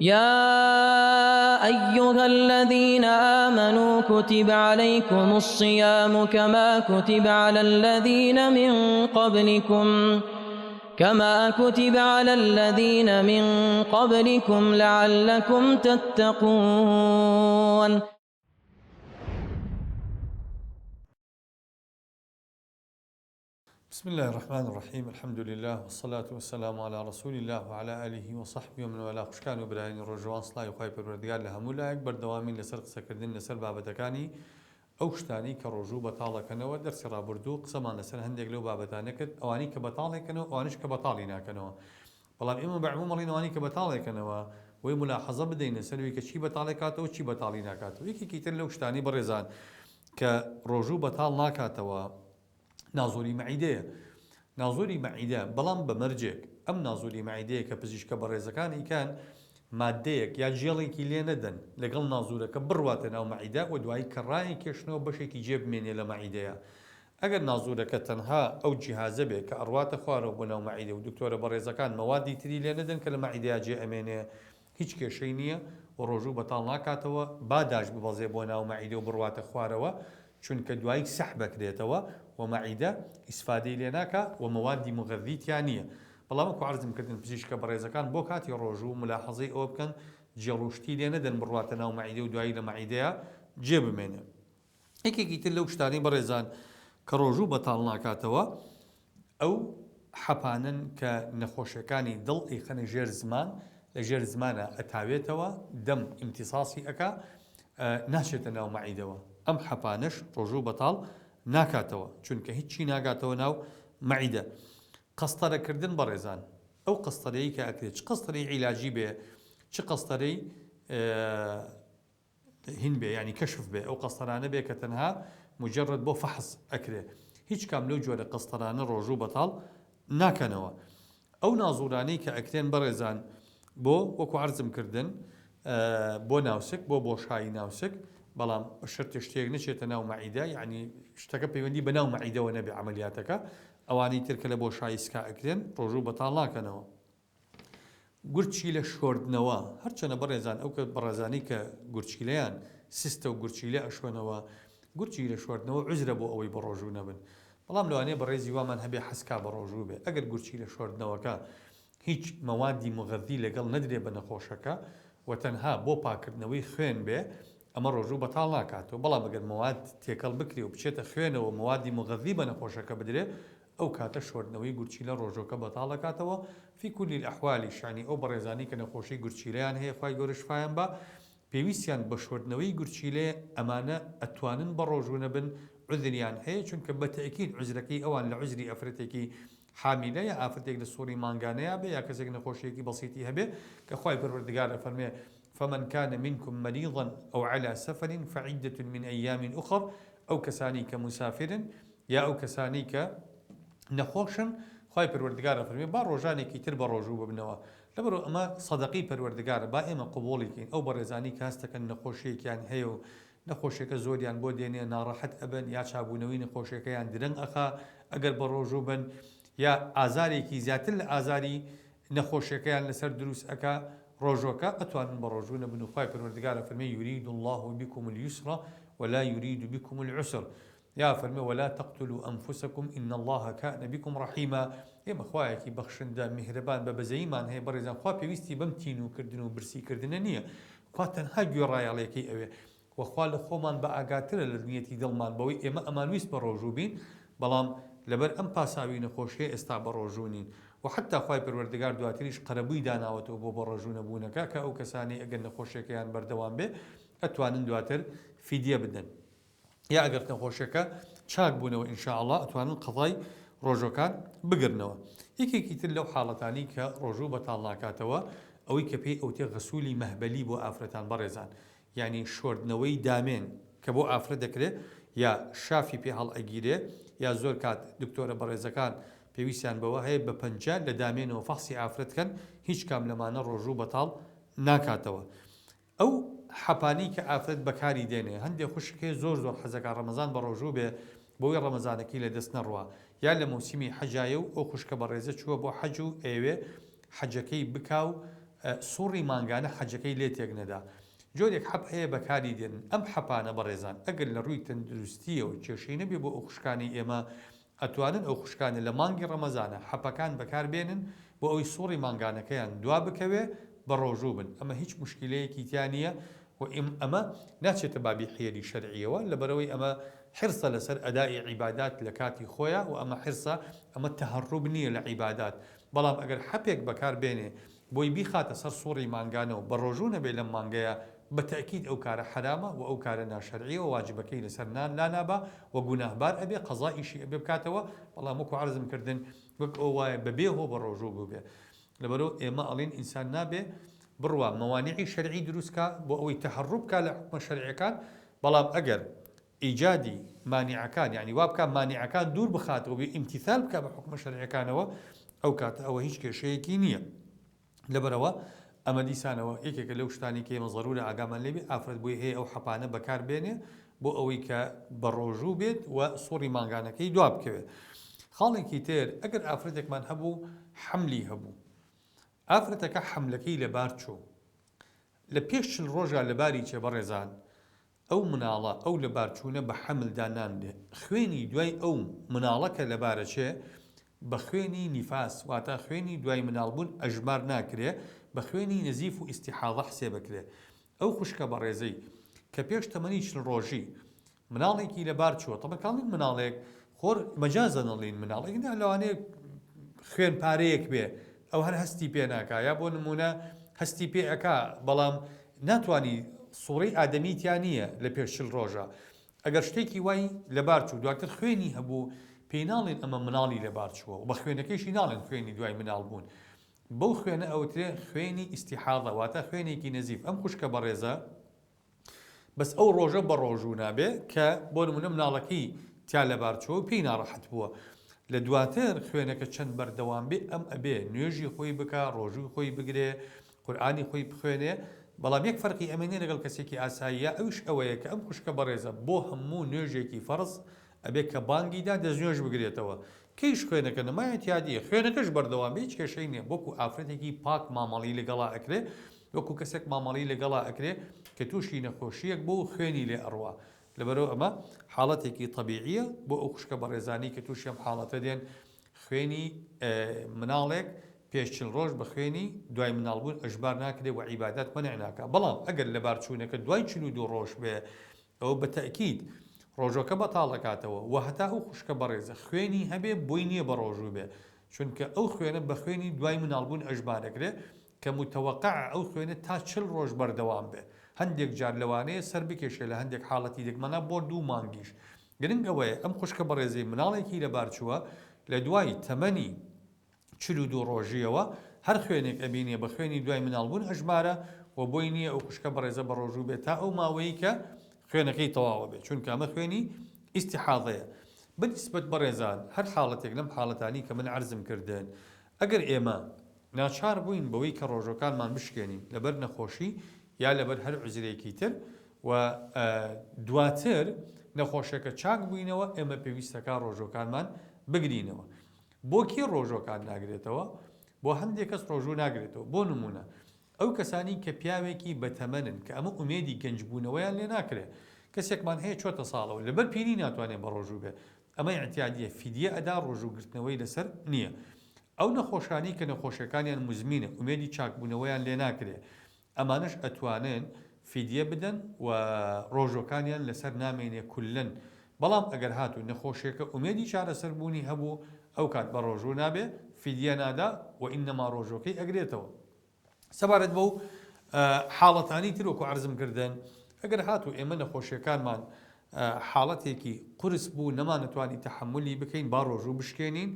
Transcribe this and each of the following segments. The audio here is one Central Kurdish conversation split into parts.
یا ایها الذین آمنوا کتب علیکم الصیام کما کتب علی الذین من قبلکم کما کتب علی الذین من قبلکم لعلکم تتقون. بسم اللە الرحمن الرحیم الحمد للە والصلاة والسلام علی رسول اللە وعلی آله وصحبه ومن والاه خوشکان و برایانی ڕۆژەوان سڵاوی خوای پەروەردگار لە هەموو لایەک بەردەوامین لەسەر قسەکردن لەسەر بابەتەکانی ئەو شتانەی کە ڕۆژوو بەتاڵەکەنەوە دەرسی ڕابردوو قسەمان لەسەر هەندێک لەو بابەتانە کرد ئەوانەی کە بەتاڵێکەنەوە ئەوانیش کە بەتاڵی ناکەنەوە بەڵام ئێمە بە عموم ئەڵێین ئەوانەی کە بەتاڵێکەنەوە وەی ملاحەزە بدەین لەسەر ئەوەی کە چی بەتاڵێکاتەوە چی بەتاڵی ناکاتەوە یەکێکی تر لەو شتانەی بەڕێزان کە ڕۆژوو بەتاڵ ناکاتەوە نازۆری مەعیدەیە نازۆری مەعیدە بەڵام بە مەرجێک ئەم نازۆری مەعیدەیە کە پزیشکە بەڕێزەکان ئیکان مادەیەک یا جێڵێکی لێ نەدەن لەگەڵ نازورەکە بڕواتە ناو مەعیدە و دوایی کە ڕایەکێشنەوە بەشێکی جێ بمێنێ لە مەعیدەیە ئەگەر نازورەکە تەنها ئەو جیهازە بێ کە ئەڕواتە خوارەوە بۆ ناو مەعیدە و دکتۆرە بەڕێزەکان مەوادی تری لێ نەدەن کە لە مەعیدەیا جێ ئەمێنێ هیچ کێشەی نییە و ڕۆژوو بەتاڵ ناکاتەوە با داش ببەزێ بۆ ناو مەعیدە و بڕواتە خوارەوە چونکە دوایی سەحب ئەکرێتەوە و مەعیدە ئیسفادەی لێ ناکا و مەوادی موغەزی تیا نییە بەڵام وەکو عەرزم کردن پزیشکە بەڕێزەکان بۆ کاتی ڕۆژوو ملاحەزەی ئەوە بکەن جێڵ و شتی لێ نەدەن بڕواتە ناو مەعیدە و دوایی لە مەعیدەیا جێ بمێنێ. یەکێکی تر لەو شتانەی بەڕێزان کە ڕۆژوو بەتاڵ ناکاتەوە ئەو حەپانەن کە نەخۆشەکانی دڵ ئەیخەنە ژێر زمان لە ژێر زمانە ئەتاوێتەوە دەم ئیمتیساسی ئەکا ناچێتە ناو مەعیدەوە ئەم حەپانەش ڕۆژوو بەتاڵ ناکاتەوە چونکە هیچی ناگاتەوە ناو مەعیدە قەستەرەکردن بەڕێزان ئەو قەستەرەی کە ئەکرێت چ قەستەرەی عیلاجی بێ چ قەستەرەی هین بێ یانی کەشف بێ ئەو قەستەرانە بێ کە تەنها مجرد بۆ فەحس ئەکرێ هیچ کام لەو جۆرە قەستەرانە ڕۆژوو بەتاڵ ناکەنەوە ئەو نازورانەی کە ئەکرێن بەڕێزان بۆ وەکو عەرزم کردن بۆ ناوسک بۆ بۆشایی ناوسک بەڵام شەرتێ شتێک نەچێتە ناو مەعیدە یعنی شتەکە پەیوەندی بە ناو مەعیدەوە نەبێ عەمەلیاتەکە ئەوانەی تر کە لە بۆشایی سکا ئەکرێن ڕۆژوو بەتاڵ ناکەنەوە گورچیلە شۆردنەوە، هەرچەنە بەڕێزان ئەو کە بەڕێزانەی کە گورچیلەیان سستە و گورچیلە ئەشۆنەوە، گورچیلە شۆردنەوە عوزرە بۆ ئەوەی بەڕۆژوو نەبن. بەڵام لەوانەیە بەڕێزی وامان هەبێ حەزکا بەڕۆژوو بێ. ئەگەر گورچیلە شۆردنەوەکە هیچ مەوادی موغەزی لەگەڵ نەدرێ بە نەخۆشەکە و تەنها بۆ پاکردنەوەی خوێن بێ ئەمە ڕۆژوو بەتاڵ ناکاتەوە. بەڵام ئەگەر مەواد تێکەڵ بکرێ و بچێتە خوێنەوە مەوادی موغەزی بە نەخۆشەکە بدرێ ئەو کاتە شۆردنەوەی گورچیلە ڕۆژۆکە بەتاڵ ئەکاتەوە، فی کل الاحوالیش یانی ئەو بەڕێزانەی کە نەخۆشی گورچیلەیان هەیە خوای گەورە شفایان با پێویستیان بە شۆردنەوەی گورچیلەیە ئەمانە ئەتوانن بەڕۆژوو نەبن عوزریان هەیە چونکە بە تەئکید عوزرەکەی ئەوان لە عوزری ئەفرەتێکی حامیلە یا ئافرەتێک لە سوڕی مانگانەیا بێ یا کەسێک نەخۆشیەکی بەسیتی هەبێ کە خوای پەروەردگار ئەفەرمێ فمن کان منکم مریضا او علی سفر فعدة من ایام اخر ئەو کەسانەی کە موسافرن یا ئەو کەسانەی کە نەخۆشن خوای پەروەردگار ئەفەرموێ با ڕۆژانێکی تر بە ڕۆژوو ببنەوە لەبەرئەوە ئەمە سەدەقەی پەروەردگارە با ئێمە قبوڵی کەین ئەو بەڕێزانەی کە هەست دەکەن نەخۆشیەکیان هەیە و نەخۆشیەکە زۆریان بۆ دێنێ ناڕەحەت ئەبن یا چابوونەوەی نەخۆشیەکەیان درەنگ ئەخا ئەگەر بە ڕۆژوو بن یا ئازارێکی زیاتر لە ئازاری نەخۆشیەکەیان لەسەر دروست ئەکا ڕۆژوەکە ئەتوانن بە ڕۆژوو نەبن و خوای پەروەردگار ئەفەرمێ یرید اللە بکم اليسر ولا یرید بکم العسر یا فەرموێ ولا تقتلوا انفسکم ان اللە کان بکم رحیما ئێمە خوایەکی بەخشندە میهرەبان بە بەزەییمان هەیە بەڕێزان خوا پێویستی بەم تینوو کردن و برسی کردنە نییە خوا تەنها گوێڕایەڵیەکەی ئەوێ وە خوا لە خۆمان بە ئاگاترە لە نیەتی دڵمان بەوەی ئێمە ئەمانویست بە ڕۆژوو بین بەڵام لەبەر ئەم پاساوی نەخۆشیە ئێستا بە ڕۆژوو نین وە حەتا خوای پەروەردگار دواتریش قەرەبووی داناوەتەوە بۆ بەڕۆژوو نەبوونەکە کە ئەو کەسانەی ئەگەر نەخۆشیەکەیان بەردەوام بێ ئەتوانن دواتر فیدیە بدەن. یا ئەگەر نەخۆشیەکە چاک بوونەوە ان شاء اللە ئەتوانن قەزای ڕۆژوەکان بگرنەوە. یەکێکی تر لەو حاڵەتانەی کە ڕۆژوو بەتاڵ ناکاتەوە ئەوەی کە پێی ئەوتێ غەسولی مەهبەلی بۆ ئافرەتان بەڕێزان یانی شۆردنەوەی دامێن کە بۆ ئافرەت دەکرێ یا شافی پێ هەڵئەگیرێ یا زۆر کات دکتۆرە بەڕێزەکان پێویستیان بەوە هەیە بە پەنجە لە دامێنەوە فەحسی ئافرەت کەن هیچ کام لەمانە ڕۆژوو بەتاڵ ناکاتەوە. ئەو حەپانەی کە ئافرەت بەکاری دێنێ هەندێ خوشک هەیە زۆر زۆر حەزەکا ڕەمەزان بەڕۆژوو بێ بۆی ڕەمەزانەکەی لەدەست نەڕوا یا لە مەوسیمی حەجایە و ئەو خوشکە بەڕێزە چووە بۆ حەج و ئەیەوێ حەجەکەی بکا و. سوڕی مانگانە حەجەکەی لێ تێک نەدا. جۆرێک حەپ هەیە بەکاری دێنن، ئەم حەپانە بەڕێزان ئەگەر لە ڕووی تەندروستییەوە کێشەی نەبێ بۆ ئەو خوشکانەی ئێمە ئەتوانن ئەو خوشکانە لە مانگی ڕەمەزانا حەپەکان بەکار بێنن بۆ ئەوەی سوڕی مانگانەکەیان دوا بکەوێ بەڕۆژوو بن ئەمە هیچ موشکیلەیەکی تیا نییە و ئەمە ناچێتە بابی حیەلی شەرعیەوە لەبەرئەوەی ئەمە حرصە لەسەر ئەدائی عیبادات لە کاتی خۆیا و ئەمە حرصە ئەمە تەهەڕوب نییە لە عیبادات بەڵام ئەگەر حەپێک بەکار بێنێ بۆی بیخاتە سەر سوڕی مانگانە و بەڕۆژوو نەبێ لەم مانگەیا بە تەئکید ئەو کارە حەرامە و ئەو کارە ناشەرعیە و واجبەکەی لەسەر نان لانابا و گوناهبار ئەبێ قەزائیشی ئەبێ بکاتەوە بەڵام وەکو عەرزم کردن وەک ئەو وایە بەبێ هۆ بەڕۆژوو بووبێ لەبەرئەوە ئێمە ئەڵێین ئینسان نابێ بڕوا مەوانعی شەرعی دروست کا بۆ ئەوەی تەهەڕوب کا لە حوکمە شەرعیەکان بەڵام ئەگەر ئیجادی مانعەکان یانی وا بکا مانعەکان دوور بخاتەوە بێ ئیمتیثال بکا بە حوکمە شەرعیەکانەوە ئەو کاتە ئەوە هیچ کێشەیەکی نییە لەبەرئەوە ئەمە دیسانەوە یەکێکە لەو شتانەی کە ئێمە زەرورە ئاگامان لێ بێ ئافرەت بۆی هەیە ئەو حەپانە بەکار بێنێ بۆ ئەوەی کە بەڕۆژوو بێت و سوڕی مانگانەکەی دوا بکەوێت. خاڵێکی تر ئەگەر ئافرەتێکمان هەبوو حەملی هەبوو ئافرەتەکە حەملەکەی لەبار چوو لە پێش چل ڕۆژا لەباری چێ بەڕێزان ئەو مناڵە ئەو لەبارچوونە بە حەمل دانانرێ خوێنی دوای ئەو مناڵە کە لەبارەچێ بە خوێنی نیفاس واتە خوێنی دوای مناڵ بوون ئەژمار ناکرێ بە خوێنی نەزیف و ئیستیحاضە حسێبەکرێ ئەو خوشکە بەڕێزەی کە پێش تەمەنی 40 ڕۆژی مناڵێکی لەبار چووە تەبعەن کاڵین مناڵێک خۆر مەجازە نەڵین مناڵێک نا لەوانەیە خوێن پارەیەک بێ ئەو هەر هەستی پێ ناکا یا بۆ نمونە هەستی پێ ئەکا بەڵام ناتوانی سوڕی ئادەمی تیا نییە لە پێش چل ڕۆژە ئەگەر شتێکی وای لەبار چوو دواتر خوێنی هەبوو پێی ناڵێن ئەمە مناڵی لەبار چووە و بە خوێنەکەیشی ناڵێن خوێنی دوای مناڵ بوون بەو خوێنە ئەوترێ خوێنی ئیستیحاضە واتە خوێنێکی نەزیف ئەم خوشکە بەڕێزە بەس ئەو ڕۆژە بە ڕۆژوو نابێ کە بۆ نمونە مناڵەکەی تیا لەبار چووە و پێی ناڕەحەت بووە لە دواتر خوێنەکە چەند بەردەوام بێ ئەم ئەبێ نوێژی خۆی بکا ڕۆژووی خۆی بگرێ قورئانی خۆی بخوێنێ بەڵام یەک فەرقی ئەمە نیە لەگەڵ کەسێکی ئاساییە ئەویش ئەوەیە کە ئەم خوشکە بەڕێزە بۆ هەموو نوێژێکی فەرز ئەبێ کە بانگی دا دەستنوێژ بگرێتەوە کەیش خوێنەکە نەمایە تیادیە خوێنەکەش بەردەوام بێ هیچ کێشەی نیە وەکو ئافرەتێکی پاک مامەڵەی لەگەڵا ئەکرێ وەکو کەسێک مامەڵەی لەگەڵا ئەکرێ کە توشی نەخۆشیەک بوو و خوێنی لێ ئەڕوا لەبەرئەوە ئەمە حاڵەتێکی تەبیعیە بۆ ئەو خوشکە بەڕێزانەی کە توشی ئەم حاڵەتە دێن خوێنی مناڵێک پێش چل ڕۆژ بە خوێنی دوای مناڵبوون ئەژمار ناکرێ و عیبادات مەنع ناکا بەڵام ئەگەر لەبارچوونەکە دوای 42 ڕۆژ بێ ئەوە بە تەئکید ڕۆژوەکە بەتاڵ ئەکاتەوە وە هەتا ئەو خوشکە بەڕێزە خوێنی هەبێ بۆی نیە بەڕۆژوو بێ چونکە ئەو خوێنە بە خوێنی دوای مناڵبوون ئەژمار ئەکرێ کە متوقعە ئەو خوێنە تا 40 ڕۆژ بەردەوام بێ هەندێک جار لەوانەیە سەر بکێشێ لە هەندێک حاڵەتی دەگمەنا بۆ دوو مانگیش گرنگ ئەوەیە ئەم خوشکە بەڕێزەی مناڵێکی لەبار چووە لە دوای تەمەنی 42 ڕۆژییەوە هەر خوێنێک ئەبینێ بە خوێنی دوای مناڵبوون ئەژمارە و بۆی نییە ئەو خوشکە بەڕێزە بەڕۆژوو بێت تا ئەو ماوەیەی کە خوێنەکەی تەواوە بێت چونکە ئەمە خوێنی ئیستیحاضەیە بەنیسبەت بەڕێزان هەر حاڵەتێک لەم حاڵەتانی کە من عەرزم کردن ئەگەر ئێمە ناچار بووین بەوەی کە ڕۆژەکانمان بشکێنین لەبەر نەخۆشی یا لەبەر هەر عوزرێکی تر و دواتر نەخۆشەکە چاک بووینەوە ئێمە پێویستەکە ڕۆژەکانمان بگرینەوە بۆ کێ ڕۆژوەکان ناگرێتەوە؟ بۆ هەندێک کەس ڕۆژوو ناگرێتەوە، بۆ نموونە ئەو کەسانی کە پیاوێکی بەتەمەنن کە ئەمە ئومێدی گەنج بوونەوەیان لێ ناکرێ، کەسێکمان هەیە چۆتە ساڵەوە لەبەر پیری ناتوانێ بەڕۆژوو بێ، ئەمە ئیعتیادیە فیدیە ئەدا ڕۆژوو گرتنەوەی لەسەر نیە. ئەو نەخۆشانەی کە نەخۆشیەکانیان موزمینە ئومێدی چاکبوونەوەیان لێ ناکرێ، ئەمانەش ئەتوانن فیدیە بدەن و ڕۆژوەکانیان لەسەر نامێنێ کوللەن، بەڵام ئەگەر هاتوو نەخۆشیەکە ئومێدی چارەسەر بوونی هەبوو ئەوکات بە ڕۆژوو نابێ فیدیە نادا و ئینەما ڕۆژوەکەی ئەگرێتەوە. سەبارەت بەو حاڵەتانی تر وەکو عەرزم کردن ئەگەر هاتوو ئێمە نەخۆشیەکانمان حاڵەتێکی قورس بوو نەمانەتوانی تەحەمولی بکەین با ڕۆژوو بشکێنین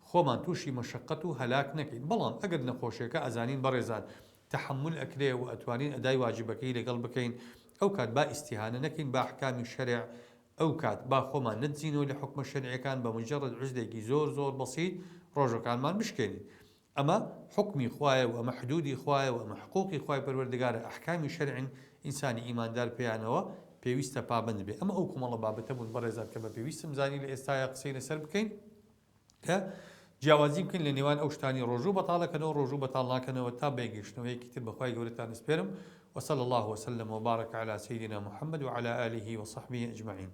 خۆمان تووشی مەشەقەت و هەلاک نەکەین بەڵام ئەگەر نەخۆشیەکە ئەزانین بەڕێزان تەحەمول ئەکرێ و ئەتوانین ئەدای واجبەکەی لەگەڵ بکەین ئەو کات با ئیستیهانە نەکەین بە ئەحکامی شەرع ئەو کات با خۆمان نەدزینەوە لە حوکمە شەرعیەکان بە مجرد عوزرێکی زۆر زۆر بەسیت ڕۆژەکانمان بشکێنین ئەمە حوکمی خوایە و ئەمە حدودی خوایە و ئەمە حقوقی خوای پەروەردگارە ئەحکامی شەرعن ئینسانی ئیماندار پێیانەوە پێویستە پابەند بێ ئەمە ئەو کۆمەڵە بابەتە بوون بەڕێزان کە بە پێویستم زانی لە ئێستایا قسەی لەسەر بکەین. کە جیاوازی بکەین لە نێوان ئەو شتانی ڕۆژوو بەتاڵەکەنەوە ڕۆژوو بەتاڵ ناکەنەوە تا بەیەکگەیشتنەوەیەکی تر بەخوای گەورەتان ئەسپێرم وصلی اللە وسلم وبارک علی سیدنا محمد وعلی آله وصحبه اجمعین.